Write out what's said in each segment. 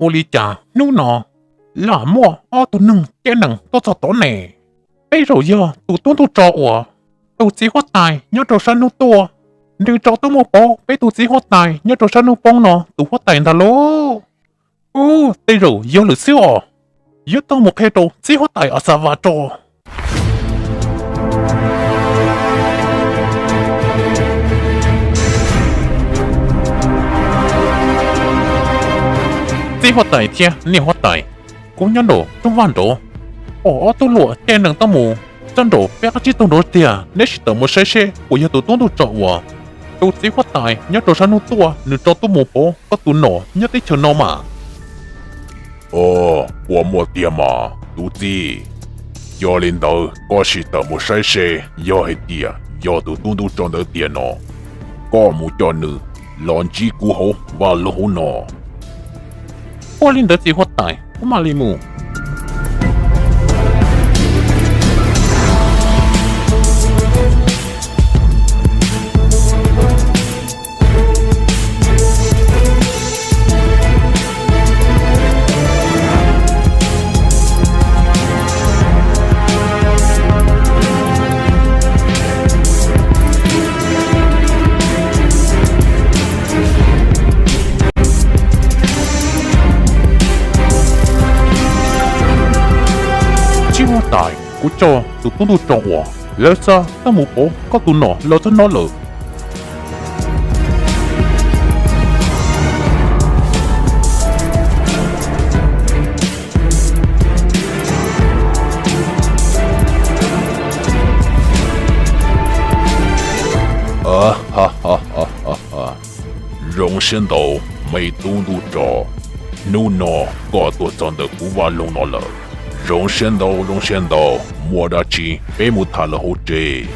Ua li cas hnub no lam muaj ob tug neeg caij nees tuaj txog tod ne? Peb zaum yog tus tub ntuj tso uas tus txiv huab tais nyob rau sab hnub tuaj, nws tso tuaj mus pauv peb tus txiv huab tais nyob rau sab hnub poob no tus huab tais ntag lauj. Ub, tej zaum yog lawm xwb os. Yuav tau mus qhia rau txiv huab tais As Xas Vas tso. Txiv huab tais thiab niam huab tais, kuv nyob nraum rooj vag nraud, pom ob tug luam caij nees tuaj mus txog nraum peb qab tsib taug nraud tiag, neb sim tawm mus saib seb puas yog tus tub ntuj tso uas tus txiv huab tais nyob rau sab hnub tuaj nws tso tuaj mus pauv koj tus nom nyob teb chaws no mas. Os, puas muaj tiag mas tus txiv? Yog li ntawd koj sim tawm mus saib seb yog hais tias yog tus tub ntuj tso ntawd tiag no, koj mus coj nws los ntsib kuv hauv vaj loog hauv no. Ua li ntawd txiv huab tais, kuv mam li mus. Txiv huab tais, kuv coj tus tub ntuj tso uas lawv xa tuaj mus pauv koj tus nom los txog no lawm. Zoo siab ntau, me tub ntuj tso, hnub no koj tuaj txog ntawm kuv vaj loog no lawm. Zoo siab ntau, zoo siab ntau, muaj dab tsi peb mus tham lawm hauv tsev.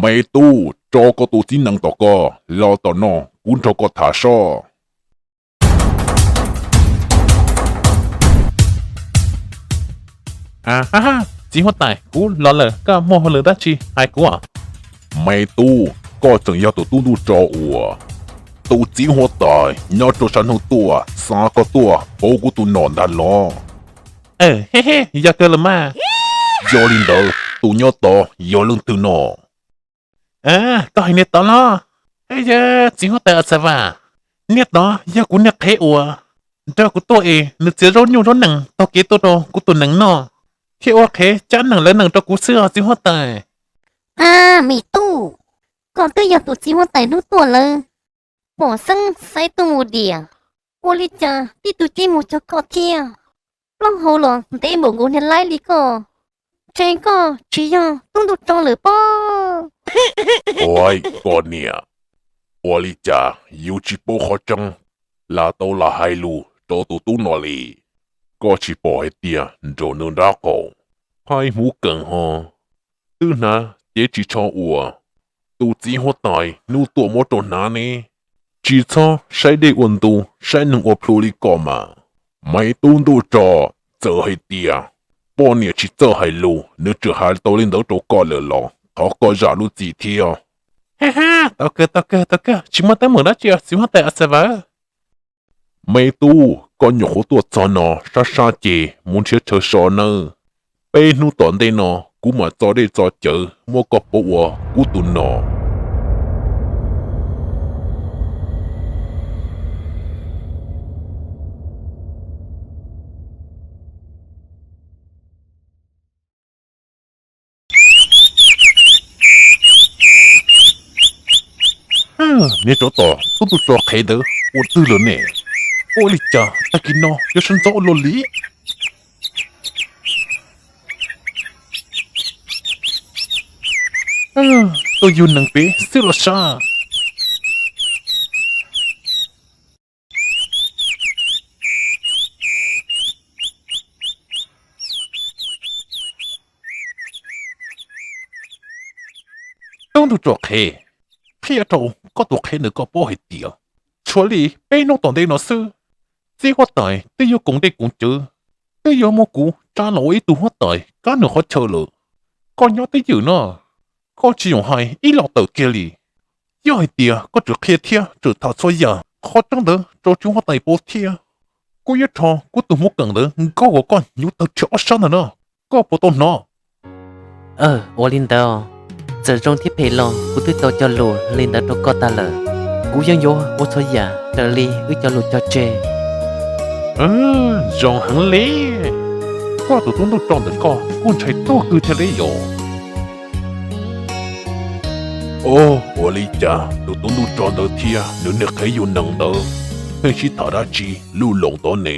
Me tub, tso koj tus txiv nees tom koj los tom no, kuv nrog koj tham soj. A, txiv huab tais, kuv los lawm, koj muaj hauj lwm dab tsi hais kuv? Me tub, koj tseem yog tus tub ntuj tso uas tus txiv huab tais nyob rau sab hnub tuaj xa koj tuaj pauv kuv tus nom ntag los? Yog kawg los mas. Yog li ntawd tus nyob tod yog leej twg no? Koj hais niag tod los? Yog txiv huab tais As Xas Vas, niag tod yog kuv niag qhev uas nrog kuv tuaj es nws txiav zaub nyuj zaub nees taug kev tuaj rau kuv tus nees noj, thiab ua qhev cab nees lawv nees rau kuv xwb os txiv huab tais. A, me tub, koj twb yog tus txiv huab tais hnub tuaj lawm. Pom xeeb xaiv tuaj mus diam, ua li cas tib tug cib mus cog koj thiab? Plaub hau los ntev npaum nkaus niag laib li koj, ntshe koj tsis yog tub ntuj tso lawm pob. Ua, koj niam, ua li cas yus tsis paub qhov tseeb, lam tau lam hais lus rau tus tub no li? Koj tsis pom hais tias nraum nws nrab qaum, phai hmuv kees ho twb hnav cev ris tsho uas tus txiv huab tais hnub tuaj muab rau hnav ne? Tsis txhob saib dej ua ntu, saib neeg ua plhu li koj mas. Me tub ntuj tso, txawm hais tias poj niam tsis txawj hais lus, nws tseem hais tau li ntawd rau koj lawm los thov koj zam lub txim thiab. Tau kawg, tau kawg, tau kawg, tsis muaj teeb meem dab tsi os txiv huab tais As Xas Vas. Me tub, koj nyuam qhuav tuaj txog no sab sab ces mus nrhiav chaw so nawb. Peb hnub tom ntej no kuv mam txo dej txo cawv muab koj pauv ua kuv tus nom. Niag tsov tom tub ntuj tso qhev ntawd ua twg lawm ne? Ua li cas tag kis no yuav sawv ntxov ua luaj li? Tuaj yug nees pem xwb los sas. Tub ntuj tso qhev, qhia rau koj tus qhev ntawd kom paub hais tias tshuav li peb hnub tom ntej no xwb, txiv huab tais twb yuav koom dej koom cawv, twb yuav muab kuv tsa los ua ib tug huab tais kab nws qhov chaw lawm. Koj nyob twj ywm no, koj tsis txhob hais ib los tawm kiag li. Yog hais tias koj tseem qhia thiab tseem tham txhua yam qhov tseeb ntawd rau txiv huab tais paub thiab, kuv yuav rho kuv tus hmuv keem ntawd nkaug kom koj hnyuv tawg rhe ob sab ntag no. Koj puas tau hnov? Ua li ntawd, txawm zoo thiab phem los kuv twb tau cog lus li ntawd rau koj tag lawm. Kuv yeej yuav ua txhua yam raws li wb cog lus cog tseg. Zoo heev li. Koj tus tub ntuj tso ntawm koj kuj ntshai tuag kawg thiab li yom. Ua li cas tus tub ntuj tso ntawd thiab nws niag qhev yug nees ntawd pheej sib tham dab tsi lub loos tod ne?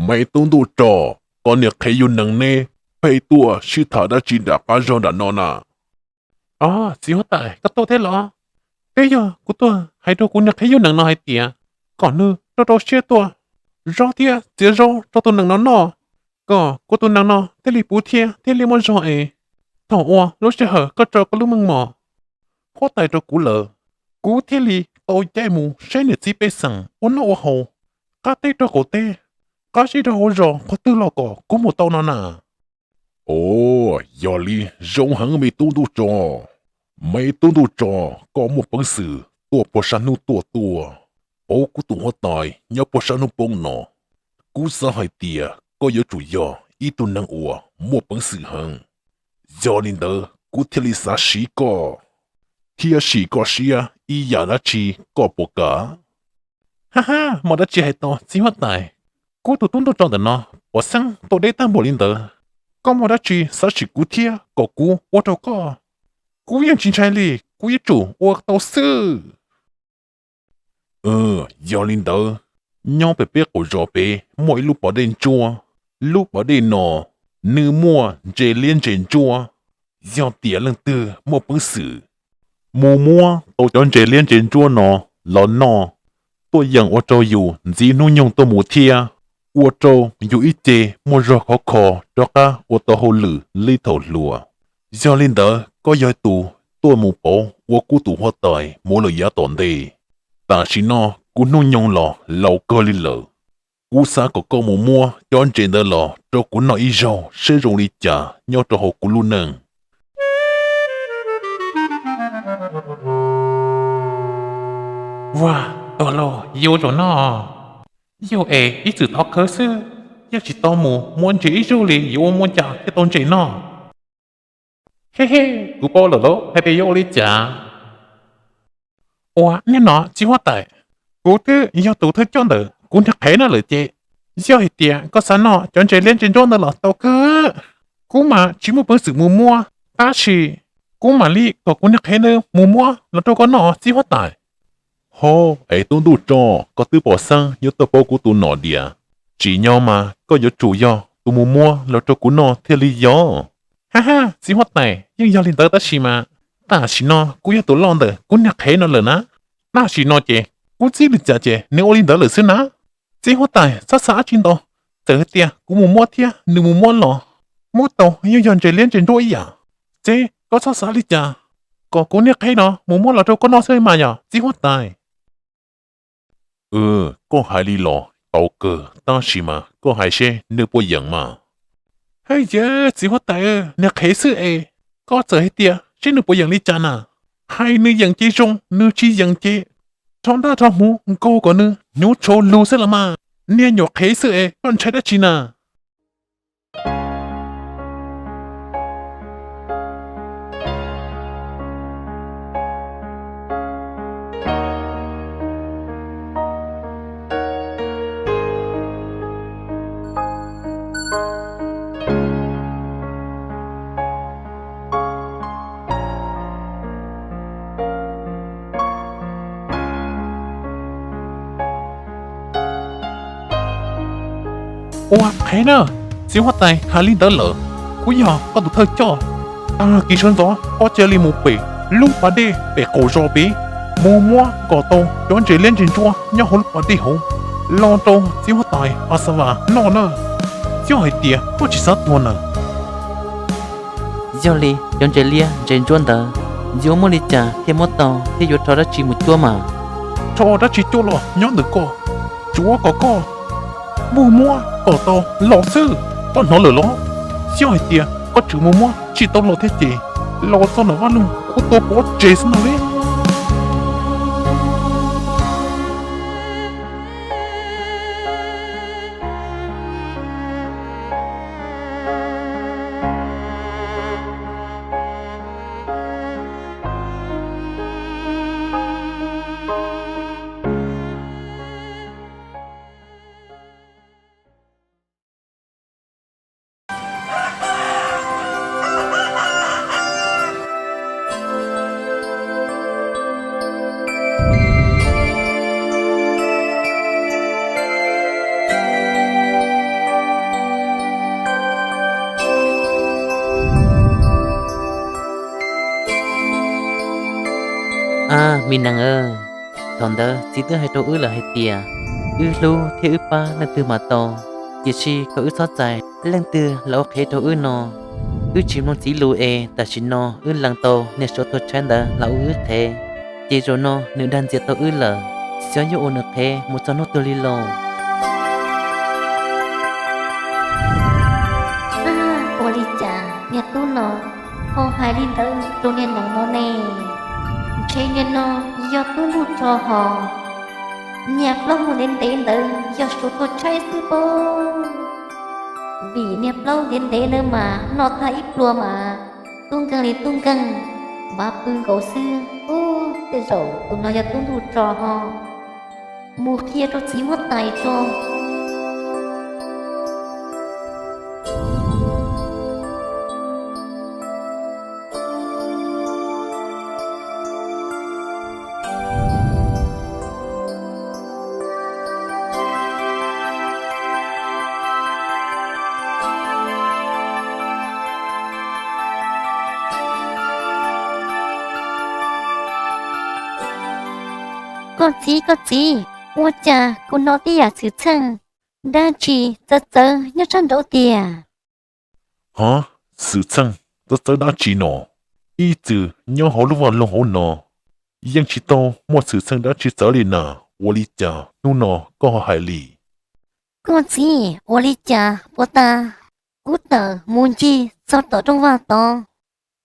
Me tub ntuj tso, koj niag qhev yug nees neb pheej tuaj sib tham dab tsi nram qab zog nram no na? Txiv huab tais, koj tuaj thiab los? Twb yog kuv tuaj hais rau kuv niag qhev yug nees no hais tias kom nws rau rau siab tuaj zaub thiab txiav zaub rau tus nees no noj, kom kuv tus nees no thiaj li puv thiab thiaj li muaj zog es thaum uas lub sij hawm koj tso koj lub meej mom huab tais rau kuv lawm, kuv thiaj li tau caij mus saib niam txiv pej xeem ua noj ua haus, qab teb rau qaum teb, qab zej rau hauv zos qhov twg los kom kuv mus tau no na. Ov, yog li zoo heev me tub ntuj tso. Me tub ntuj tso, koj muaj peev xwm tuaj puag sab hnub tuaj tuaj, pauv kuv tus huab tais nyob puag sab hnub poob no. Kuv xav hais tias koj yuav tsum yog ib tug neeg uas muaj peev xwm heev. Yog li ntawd kuv thiaj li xav siv koj, thiab sim koj siab ib yam dab tsi, koj puas kam? Ha ha, muaj dab tsi hais tau txiv huab tais. Kuv tus tub ntuj tso ntawm no pom xeeb tau deb tag npaum li ntawd, koj muaj dab tsi xav sim kuv thiab kom kuv ua rau koj? Kuv yeej tsis ntshai li, kuv yuav tsum ua tau xwb. Yog li ntawd, nyob pem peb qaum zos pem muaj ib lub pas dej ntsuab. Lub pas dej no nws muaj ntses liab ntses ntsuab. Yog tias leej twg muaj peev xwm mus muab tau cov ntses liab ntses ntsuab no los noj, tuaj yeem ua rau yus ntxiv hnub nyoog tuaj mus thiab ua rau yus ib ce muaj zog khov kho rov qab ua tau hauj lwm li thaum hluas. Yog li ntawd koj yog tus tuaj mus pauv ua kuv tus huab tais mus lawm yav tom ntej. Tam sim no kuv hnub nyoog los laus kawg li lawm. Kuv xav kom koj mus muab cov ntses ntawd los rau kuv noj ib zaug seb zoo li cas nyob rau hauv kuv lub neej. Ua, tuag lauj, yuav ua zaum no, yog es ib txwm thov khawv xwb, yeej tsis tau mus muab ntses ib zaug li, yuav ua muaj cas thiaj tau ntses noj? He he, kuv paub lawm lauj, hais tias yuav ua li cas. Ua niag no txiv huab tais, kuv twb yog tus thawj coj ntawm kuv niag qhev no lawm ces, yog hais tias koj xav noj cov ntses liab ntses ntsuab ntawd los tau kawg. Kuv mas tsis muaj peev xwm mus muab, tab sis kuv mam li kom kuv niag qhev ntawd mus muab los rau koj noj txiv huab tais. Ho, es tub ntuj tso, koj twb pom xeeb yuav tuaj pauv kuv tus nom diam, tsim nyog mas koj yuav tsum yog tus mus muab los rau kuv noj thiaj li yog. Ha ha, txiv huab tais, yeej yog li ntawd tab sis mas tam sim no kuv yog tus loj ntawm kuv niag qhev no lawm na. Tam sim no ces kuv txib li cas ces nws ua li ntawd lawm xwb na. Txiv huab tais, txhob xav dab tsi ntau, txawm hais tias kuv mus muab thiab nws mus muab los, muab tau yeej yog ntses liab ntses ntsuab ib yam. Ces koj txhob xav li cas, kom kuv niag qhev no mus muab los rau koj noj xwb mas yog txiv huab tais. Koj hais li los tau kawg, tab sis mas koj hais seb nws puas yeem mas. Hwj yawg, txiv huab tais, niag qhev xwb es, koj txawm hais tias seb nws puas yeem li cas na. Hais nws yeem ces zoo, nws tsis yeem ces rho ntaj rho hmuv nkaug kom nws hnyuv tshau lug xwb los mas. Niag nyuam qhev xwb es koj ntshai dab tsi na? Ua qhev na, txiv huab tais hais li ntawd lawm, kuv yog koj tus thawj coj. Tag kis sawv ntxov koj cia li mus pem lub pas dej pem qaum zos pem, mus muab kom tau cov ntses liab ntses ntsuab nyob hauv lub pas dej hauv los rau txiv huab tais As Vas noj na. Yog hais tias koj tsis xav tuag na, Yog li cov ntses liab ntses ntsuab ntawd yuav muaj li cas thiaj muab tau thiab yuav rho dab tsi mus cuab mas? Rho dab tsi cuab los nyob ntawm koj, tsuav kom koj mus muab kom tau los xwb. Koj hnov lawm los? Yog hais tias koj tseem mus muab tsis tau los thiab ces los txog ntawm vaj loog kuv tua pov tseg xwb no li. A, me nees, thaum ntawd txiv twb hais rau wb lawm hais tias wb hlub thiab wb pab leej twg mas tau, tiam sis kom wb txhob txais leej twg los ua qhev rau wb no. Wb tsis mloog txiv lus es tam sim no wb lees tau niag Suav tuag tshaib ntawd los ua wb qhev, ces zaum no nws dag ntxias tau wb lawm, xyov yuav ua nws qhev mus txog hnub twg li lauj. Ua li cas niag tub no ho hais li ntawd rau niag nees no ne? Ntshe niag no yog tub ntuj tso hos. Niag plaub hau ntev ntev ntawd yog Suav tuag tshaib xwb pob. Vim niag plaub ntev ntev ntawd mas noj tag ib pluag mas tub nkeeg li tub nkeeg, npav pw nkaus xwb. Ub, tej zaum tus no yog tub ntuj tso hos. Mus qhia rau txiv huab tais tso. Koj txiv, koj txiv, ua cas kuv hnov tej yam xwm txheej dab tsi txawv txawv nyob sab nraud tiag? Hov, xwm txheej txawv txawv dab tsi no? Ib txwm nyob hauv lub vaj loog hauv no yeej tsis tau muaj xwm txheej dab tsi txawv li na. Ua li cas hnub no koj ho hais li? Koj txiv, ua li cas puas tas kuv tawm mus ncig txog tom rooj vag tod,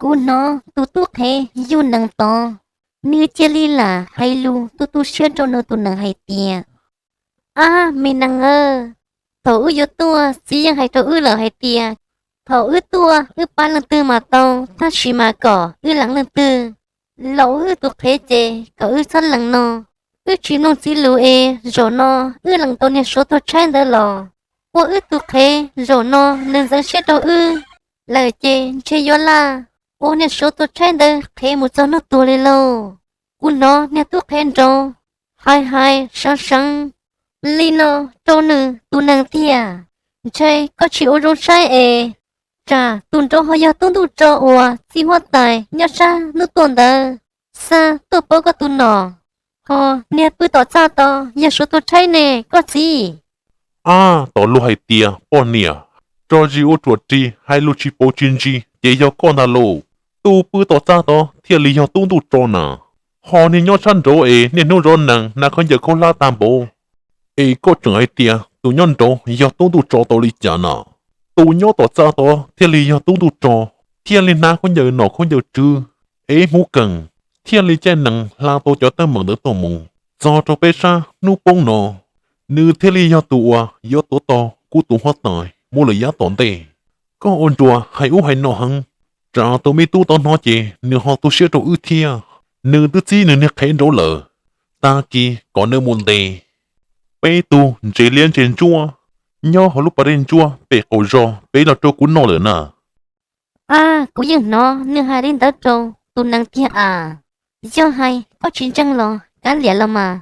kuv hnov tus tub qhev yug nees tod, nws cia li lam hais lus tu tu siab rau nws tus nees hais tias, Ab, me nees aw, thaum wb yuav tuaj txiv yeej hais rau wb lawm hais tias thaum wb tuaj wb pab leej twg mas tau, tab sis mas kom wb lees leej twg los ua wb tus qhev ces kom wb txhob lees no. Wb tsis mloog txiv lus es zaum no wb lees tau niag Suav tuag tshaib ntawd los ua wb tus qhev, zaum no nws ntxeev siab rau wb lawm ces ntshe yuav laj ua niag Suav tuag tshaib ntawd qhev mus txog hnub tuag li lauj. Kuv hnov niag tub qhev nraud hais hais seev seev li no rau nws tus nees tiag. Ntshe koj tsis ua zoo saib es tsam tus nraud ho yog tub ntuj tso uas txiv huab tais nyob sab hnub tuaj ntawd xa tuaj pauv koj tus nom, ho niag pw tom txaj tod yog Suav tuag tshaib ne koj txiv. Ab, tom luag hais tias poj niam tso zis ua ruam ris, hais lus tsis pauv tsis ntsis ces yog koj ntag lauj. Tus pw tom txaj tod thiaj li yog tub ntuj tso na, ho niag nyob sab nraud es niaj hnub zov nees hnav khaub ncaws khaub hlab tag npaum, es koj tseem hais tias tus nyob nraud yog tub ntuj tso tau li cas na? Tus nyob tom txaj tod thiaj li yog tub ntuj tso, thiaj li hnav khaub ncaws nom khaub ncaws tswv, ev hmuv kees, thiaj li caij nees hla tau cov teeb meem ntawd tuaj mus txog rau peb sab hnub poob no. Nws thiaj li yog tus uas yuav tuav tau kuv tus huab tais muab lawm yav tom ntej. Koj ua nruas hais ub hais no heev, tsam tus me tub tod hnov ces nws ho tu siab rau wb thiab. Nws twb txib nws niag qhev nraud lawm, tag kis kom nws mus ntes peb tug ntses liab ntses ntsuab nyob hauv lub pas dej ntsuab pem qaum zos pem los rau kuv noj lawm na. Ab, kuv yeej hnov nws hais li ntawd rau tus nees tiag as. Yog hais koj tsis ntseeg los kav liam los mas,